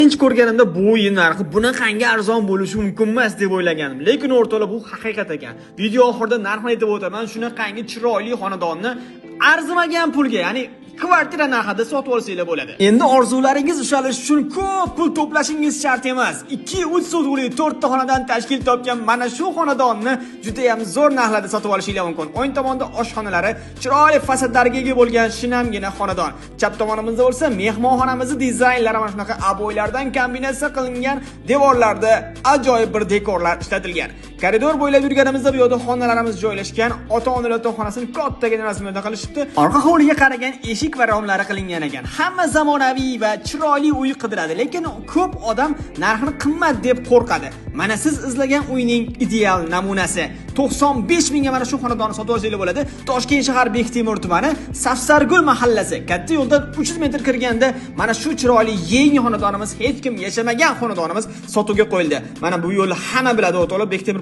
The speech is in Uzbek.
Birinchi ko'rganimda bu uy narxi bunaqangi arzon bo'lishi mumkin emas deb o'ylagandim. Lekin o'rtoqlar, bu haqiqat ekan. Video oxirida narxini aytib o'taman. Shunaqangi chiroyli xonadonni arzimagan pulga, ya'ni kvartira narxida sotib olsanglar bo'ladi. Endi orzularingiz ushalish uchun ko'p pul to'plashingiz shart emas. 2-3 sotixli 4 ta xonadan tashkil topgan mana shu xonadonni juda ham zo'r narxlarda sotib olishingiz mumkin. O'ng tomonda oshxonalari, chiroyli fasadlarga ega bo'lgan shinamgina xonadon. Chap tomonimizda bo'lsa mehmonxonamizni dizaynlari mana shunaqa aboylardan kombinatsiya qilingan devorlarda ajoyib bir dekorlar ishlatilgan. Koridor bo'ylab yurganimizda bu yerda xonalarimiz joylashgan. Ota-onalar yotoqxonasini kattagina rasmida qilishibdi. Orqa hovliga qaragan eshik va romlari qilingan ekan. Hamma zamonaviy va chiroyli uy qidiradi, lekin ko'p odam narxini qimmat deb qo'rqadi. Mana siz izlagan uyning ideal namunasi. 95 mingga mana shu xonadonni sotib olsangiz bo'ladi. Toshkent shahar Bektemir tumani, Safsargul mahallasi. Katta yo'ldan 300 metr kirganda mana shu chiroyli yangi xonadonimiz, hech kim yashamagan xonadonimiz sotuvga qo'yildi. Mana bu yo'lni hamma biladi, o'rtoqlar, Bektemir